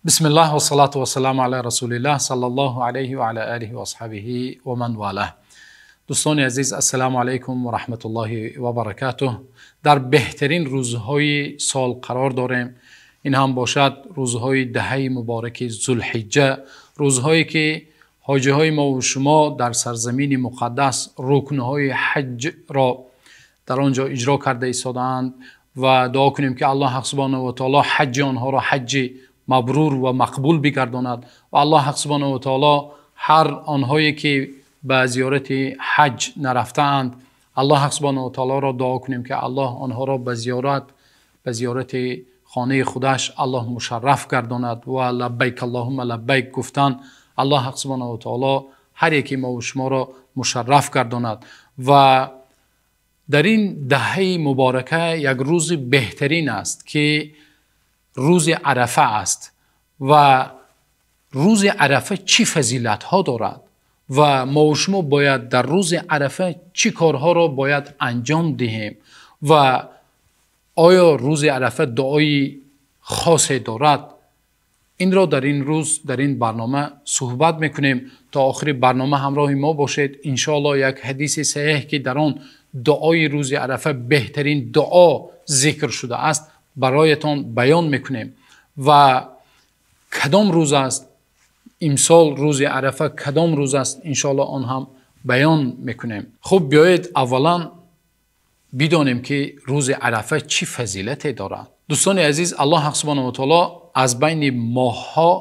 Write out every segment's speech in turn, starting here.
Бисмиллаҳ вассалату вассаламу ала расулиллаҳ саллаллоҳу алайҳи ва ала олиҳи ва асҳобиҳи ва ман валаҳ. Дӯстони азиз, ассалому алайкум ва раҳматуллоҳи ва баракатуҳ. Дар беҳтарин рӯзҳои сол қарор дорем. Ин ҳам бошад рӯзҳои даҳаи мубораки Зулҳиҷҷа, рӯзҳое ки ҳоҷиҳои мо ва шумо дар сарзамини муқаддас рукнҳои ҳаҷро дар он ҷо иҷро карда истодаанд ва дуо кунем, ки Аллоҳ субҳонаҳу ва таъоло ҳаҷи онҳоро ҳаҷи мабрур ва мақбул бигардонад ва Аллоҳ субҳонаҳу ва таъоло ҳар онҳое ки ба зиёрати ҳаҷ нарафтаанд, Аллоҳ субҳонаҳу ва таъолоро дуо кунем, ки Аллоҳ онҳоро ба зиёрати хонаи худаш Аллоҳ мушарраф гардонад ва лаббайк аллоҳумма лаббайк гуфтан Аллоҳ субҳонаҳу ва таъоло ҳар яки мо ва шуморо мушарраф гардонад. Ва дар ин даҳаи муборака як рӯзи беҳтарин аст, ки рӯзи Арафа аст. Ва рӯзи Арафа чӣ фазилатҳо дорад ва мо ва шумо бояд дар рӯзи Арафа чӣ корҳоро бояд анҷом диҳем ва оё рӯзи Арафа дуои хосе дорад? Инро дар ин рӯз дар ин барнома суҳбат мекунем. То охири барнома ҳамроҳи мо бошед. Иншоаллоҳ як ҳадиси саҳеҳ, ки дар он дуои рӯзи Арафа беҳтарин дуо зикр шудааст, бароятон баён мекунем. Ва кадом рӯз аст имсол рӯзи Арафа, кадом рӯз аст, иншоаллоҳ он ҳам баён мекунем. Хуб, биёед аввалан бидонем, ки рӯзи Арафа чӣ фазилате дорад. Дӯстони азиз, Аллоҳ субҳонаҳу ва таъоло аз байни моҳҳо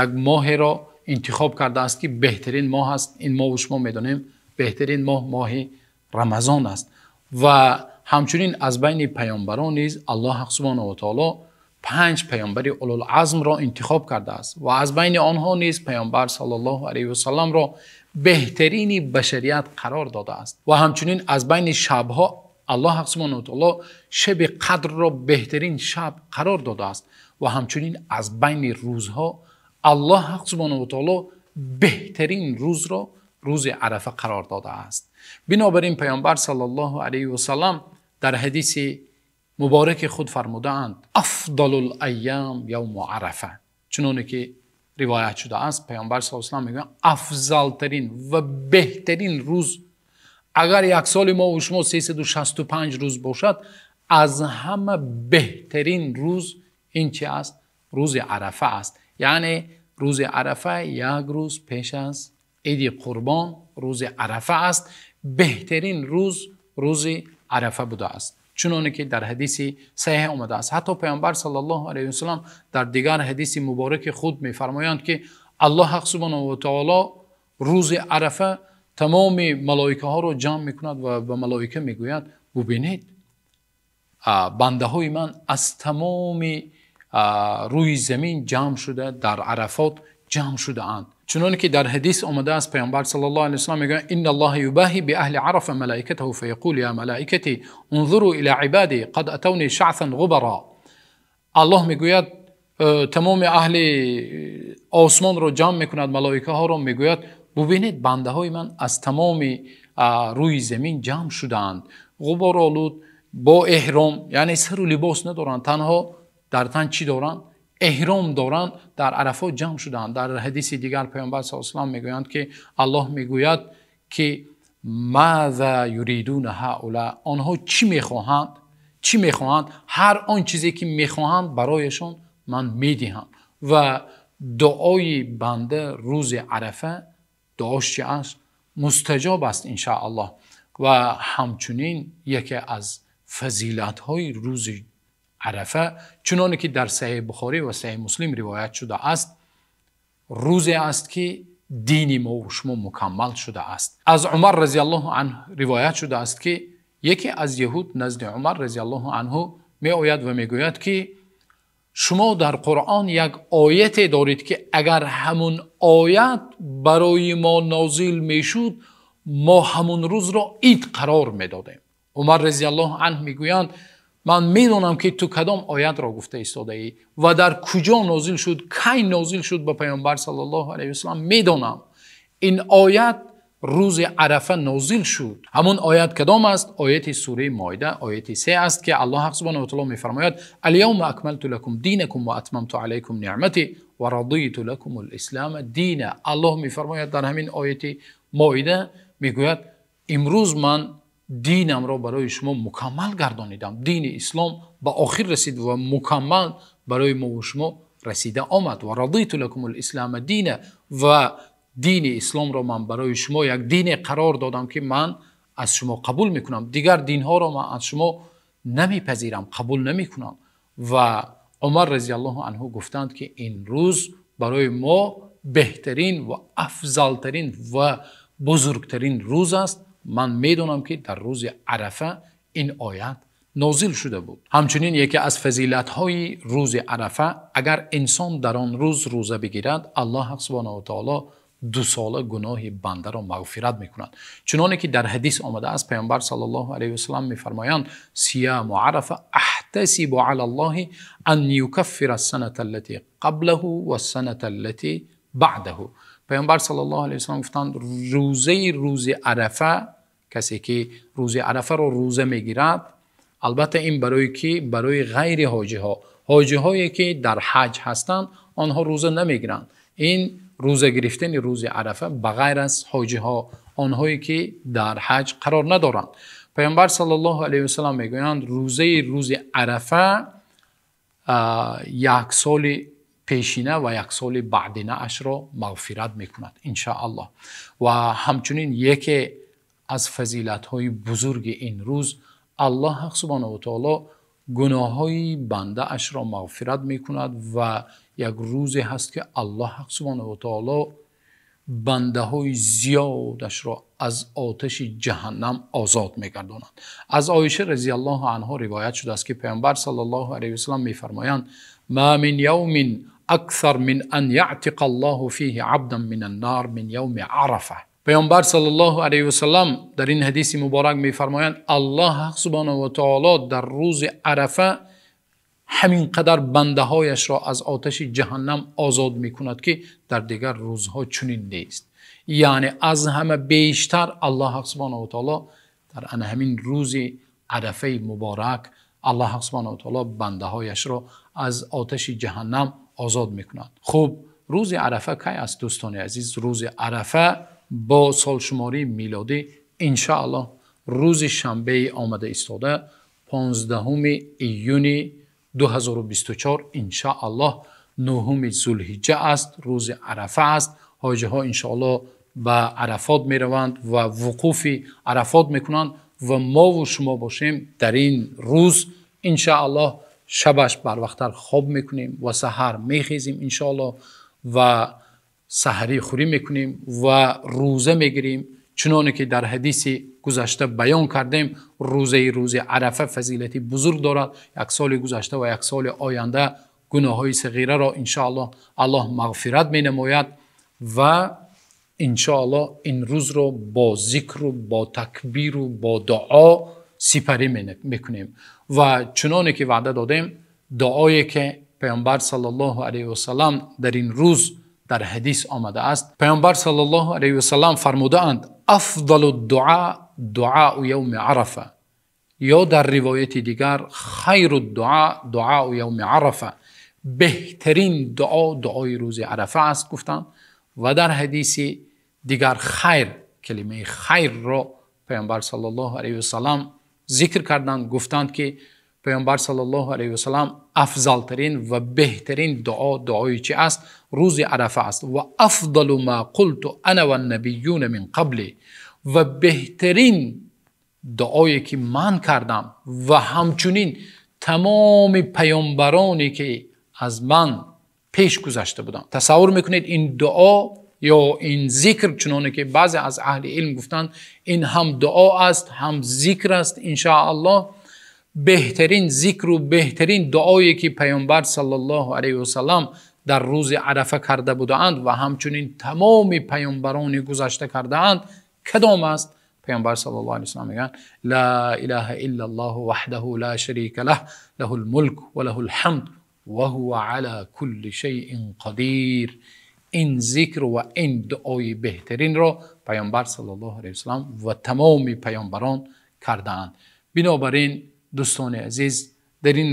як моҳеро интихоб кардааст, ки беҳтарин моҳ аст. Ин мо ва шумо медонем, беҳтарин моҳ моҳи Рамазон аст. Ва ҳамчунин аз байни паёмбарон низ Аллоҳ субҳонаҳу ва таъоло 5 паёмбари улулазмро интихоб кардааст ва аз байни онҳо низ паёмбар саллаллоҳу алайҳи васалламро беҳтарини башарият қарор додааст. Ва ҳамчунин аз байни шабҳо Аллоҳ субҳонаҳу ва таъоло шаби қадрро беҳтарин шаб қарор додааст. Ва ҳамчунин аз байни рӯзҳо Аллоҳ субҳонаҳу ва таъоло беҳтарин рӯзро рӯзи Арафа қарор додааст. Бинобар ин паёмбар саллаллоҳу алайҳи васаллам дар ҳадиси мубораки худ фармудаанд: афдалул айём явму Арафа. Чуноне ки ривоят шудааст, паёмбар саллаллоҳу алайҳи васаллам мегӯянд: афзалтарин ва беҳтарин рӯз, агар як соли мо ва шумо 365 рӯз бошад, аз ҳама беҳтарин рӯз ин чи аст? Рӯзи Арафа аст. Яъне рӯзи Арафа як рӯз пеш аз Иди Қурбон рӯзи Арафа аст. Беҳтарин рӯз рӯзи Арафа будааст, чуноне ки дар ҳадиси саҳеҳ омадааст. Ҳатто паёмбар саллаллоҳу алайҳи васаллам дар дигар ҳадиси мубораки худ мефармоянд, ки Аллоҳ субҳонаҳу ва таъоло рӯзи Арафа тамоми малоикаҳоро ҷамъ мекунад ва ба малоика мегӯяд: бубинед, бандаҳои ман аз тамоми рӯи замин ҷамъ шуда дар Арафот ҷамъ шудаанд. Чуноне ки дар ҳадис омадааст, паёмбар саллаллоҳу алайҳи васаллам мегӯяд: инналлоҳа юбоҳи биаҳли арафа малоикатаҳу фаяқулу ё малоикати унзуру ила ибоди қад атавни шаъсан ғубара. Аллоҳ мегӯяд, тамоми аҳли осмонро ҷамъ мекунад, малоикаҳоро мегӯяд: бубинед, бандаҳои ман аз тамоми рӯи замин ҷамъ шудаанд, ғуборолуд, бо эҳром, яъне сару либос надоранд, танҳо дар тан чӣ доранд? Эҳром доранд, дар Арафот ҷамъ шудаанд. Дар ҳадиси дигар паёмбар саллаллоҳу алайҳи васаллам мегӯянд, ки Аллоҳ мегӯяд, ки маза юридуна ҳаула, онҳо чӣ мехоҳанд? Чӣ мехоҳанд? Ҳар он чизе ки мехоҳанд барояшон ман медиҳам. Ва дуои банда рӯзи Арафа дуош чи аст? Мустаҷоб аст иншааллоҳ. Ва ҳамчунин яке аз фазилатҳои рӯзи Арафа, чуноне ки дар Саҳеҳи Бухорӣ ва Саҳеҳи Муслим ривоят шудааст, рӯзе аст, ки дини мо ва шумо мукаммал шудааст. Аз Умар разияллоҳу анҳу ривоят шудааст, ки яке аз яҳуд назди Умар разияллоҳу анҳу меояд ва мегӯяд, ки шумо дар Қуръон як ояте доред, ки агар ҳамун оят барои мо нозил мешуд, мо ҳамун рӯзро ид қарор медодем. Умар разияллоҳу анҳу мегӯянд: ман медонам, ки ту кадом оятро гуфта истодаӣ ва дар куҷо нозил шуд, кай нозил шуд ба паёмбар саллаллоҳу алайҳи васаллам медонам. Ин оят рӯзи Арафа нозил шуд. Ҳамон оят кадом аст? Ояти сураи Моида, ояти 3 аст, ки Аллоҳ субҳонаҳу ва таъоло мефармояд: اليوم أكملت لكم دينكم وأتممت عليكم نعمتي ورضيت لكم الإسلام دينا. Аллоҳ мефармояд дар ҳамин ояти Моида, мегӯяд: имрӯз ман динамро барои шумо мукаммал гардонидам. Дини ислом ба охир расид ва мукаммал барои мо ва шумо расида омад. ورضيت لكم الإسلام دينا, ва дини исломро ман барои шумо як дине қарор додам, ки ман аз шумо қабул мекунам, дигар динҳоро ман аз шумо намепазирам, қабул намекунам. Ва Умар разияллоҳу анҳу гуфтанд, ки ин рӯз барои мо беҳтарин ва афзалтарин ва бузургтарин рӯз аст. Ман медонам, ки дар рӯзи Арафа ин оят нозил шуда буд. Ҳамчунин яке аз фазилатҳои рӯзи Арафа, агар инсон дар он рӯз рӯза бигирад, Аллоҳ субҳонаҳу ва таъоло 2 сола гуноҳи бандаро мағфират мекунад. Чуноне ки дар ҳадис омадааст, Паёмбар саллаллоҳу алайҳи васаллам мефармоянд: صيام عرفة أحتسب على الله أن يكفر السنة التي قبله والسنة التي بعده. Паёмбар саллаллоҳу алайҳи васаллам гуфтанд: рӯзаи рӯзи Арафа, касе ки рӯзи Арафаро рӯза мегирад, албатта ин барои ки? Барои ғайри ҳоҷиҳо. Ҳоҷиҳое ки дар ҳаҷ ҳастанд, онҳо рӯза намегиранд. Ин рӯза гирифтани рӯзи Арафа ба ғайр аз ҳоҷиҳо, онҳое ки дар ҳаҷ қарор надоранд. Паёмбар саллаллоҳу алайҳи васаллам мегӯянд: рӯзаи рӯзи Арафа як соли пешина ва як соли баъдинаашро мағфират мекунад, иншааллоҳ. Ва ҳамчунин яке аз фазилатҳои бузурги ин рӯз, Аллоҳ субҳонаҳу ва таоло гуноҳҳои бандаашро мағфират мекунад. Ва як рӯзе ҳаст, ки Аллоҳ субҳонаҳу ва таоло бандаҳои зиёдашро аз оташи ҷаҳаннам озод мегардонад. Аз Оиша разияллоҳу анҳо ривоят шудааст, ки Паёмбар саллаллоҳу алайҳи васаллам мефармоянд: ما من يوم أكثر من أن يعتق الله فيه عبدا من النار من يوم عرفة. Паёмбар саллаллоҳу алайҳи васаллам дар ин ҳадиси муборак мефармоянд: Аллоҳ субҳонаҳу ва таоло дар рӯзи Арафа ҳамин қадар бандаҳояшро аз оташи ҷаҳаннам озод мекунад, ки дар дигар рӯзҳо чунин нест. Яъне аз ҳама бештар Аллоҳ субҳонаҳу ва таоло дар ана ҳамин рӯзи Арафаи муборак Аллоҳ субҳонаҳу ва таоло бандаҳояшро аз оташи ҷаҳаннам озод мекунад. Хуб, рӯзи Арафа кай аст, дӯстони азиз? Рӯзи Арафа бо солшумории милодӣ, иншааллоҳ, рӯзи шанбеи омада истода, 15 июни 2024, иншааллоҳ, 9 зулҳиҷҷа аст, рӯзи Арафа аст. Ҳоҷиҳо, иншоаллоҳ, ба Арафот мераванд ва вуқуфи Арафот мекунанд. Ва мову шумо бошем, дар ин рӯз, иншааллоҳ, шабаш барвақттар хоб мекунем ва саҳар мехезем, иншоаллоҳ, ва саҳарӣ хӯрӣ мекунем ва рӯза мегирем. Чуноне ки дар ҳадиси гузашта баён кардем, рӯзаи рӯзи Арафа фазилати бузург дорад, як соли гузашта ва як соли оянда гуноҳҳои сағираро, иншоаллоҳ, Аллоҳ мағфират менамояд. Ва иншоаллоҳ ин рӯзро бо зикру бо такбиру бо дуо сипарӣ мекунем. Ва чуноне ки ваъда додем, дуое ки Паёмбар саллаллоҳу алайҳи васаллам дар ин рӯз дар ҳадис омадааст, Паёмбар саллаллоҳу алайҳи васаллам фармудаанд: أفضل الدعاء دعاء يوم عرفة, ё дар ривояти дигар: خير الدعاء دعاء يوم عرفة, беҳтарин дуо дуои рӯзи Арафа аст, гуфтанд. Ва дар ҳадиси дигар хайр, калимаи хайрро Паёмбар саллаллоҳу алайҳи васаллам зикр карданд. Гуфтанд, ки Паёмбар саллаллоҳу алайҳи васаллам афзалтарин ва беҳтарин дуо дуои чи аст? Рӯзи Арафа аст. وأفضل ما قلت أنا والنبيون من قبلي, ва беҳтарин дуое ки ман кардам ва ҳамчунин тамоми паёмбароне ки аз ман пеш гузашта буданд. Тасаввур мекунед, ин дуо ё ин зикр, чуноне ки баъзе аз аҳли илм гуфтанд, ин ҳам дуо аст, ҳам зикр аст. Иншааллоҳ, беҳтарин зикру беҳтарин дуое ки Паёмбар саллаллоҳу алайҳи васаллам дар рӯзи Арафа карда будаанд ва ҳамчунин тамоми паёмбарони гузашта кардаанд, кадом аст? Паёмбар саллаллоҳу алайҳи васаллам мегӯянд: لا إله إلا الله وحده لا شريك له، له الملك وله الحمد وهو على كل شيء قدير. Ин зикр ва ин дуои беҳтаринро Паёмбар саллаллоҳу алайҳи васаллам ва тамоми паёмбарон кардаанд. Бинобар ин, дӯстони азиз, дар ин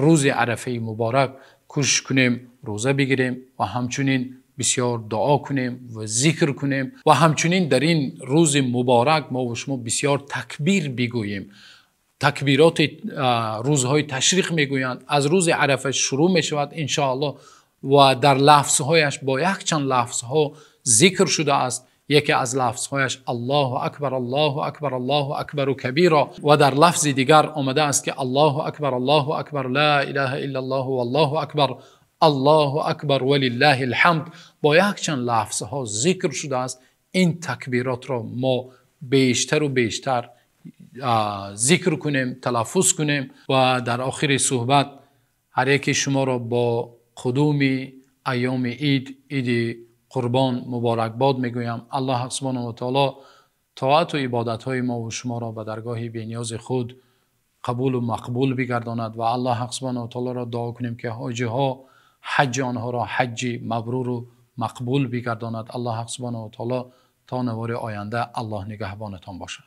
рӯзи Арафаи муборак кӯшиш кунем, рӯза бигирем ва ҳамчунин бисёр дуо кунем ва зикр кунем ва ҳамчунин дар ин рӯзи муборак мо ва шумо бисёр такбир бигӯем. Такбироти рӯзҳои ташриқ мегӯянд, аз рӯзи Арафа шурӯъ мешавад, иншооллоҳ, ва дар лафзҳояш бо якчанд лафзҳо зикр шудааст. Яке аз лафзҳояш: Аллоҳу акбар, Аллоҳу акбар, Аллоҳу акбар кабира. Ва дар лафзи дигар омадааст, ки Аллоҳу акбар, Аллоҳу акбар, ло илаҳа иллаллоҳ, валлоҳу акбар, Аллоҳу акбар валиллаҳил ҳамд. Бо якчанд лафзҳо зикр шудааст. Ин такбиротро мо бештар ва бештар зикр кунем, талаффуз кунем. Ва дар охири суҳбат ҳар яки шуморо бо қудуми айёми Ид, Иди Қурбон, муборакбод мегӯям. Аллоҳ субҳонаҳу ва таъоло тоат ва ибодатҳои мо ва шуморо ба даргоҳи бениёзи худ қабул ва мақбул бигардонад ва Аллоҳ субҳонаҳу ва таъолоро дуо кунем, ки ҳоҷиҳо ҳаҷи онҳоро ҳаҷи мабрур ва мақбул бигардонад. Аллоҳ субҳонаҳу ва таъоло то навори оянда, Аллоҳ нигаҳбонатон бошад.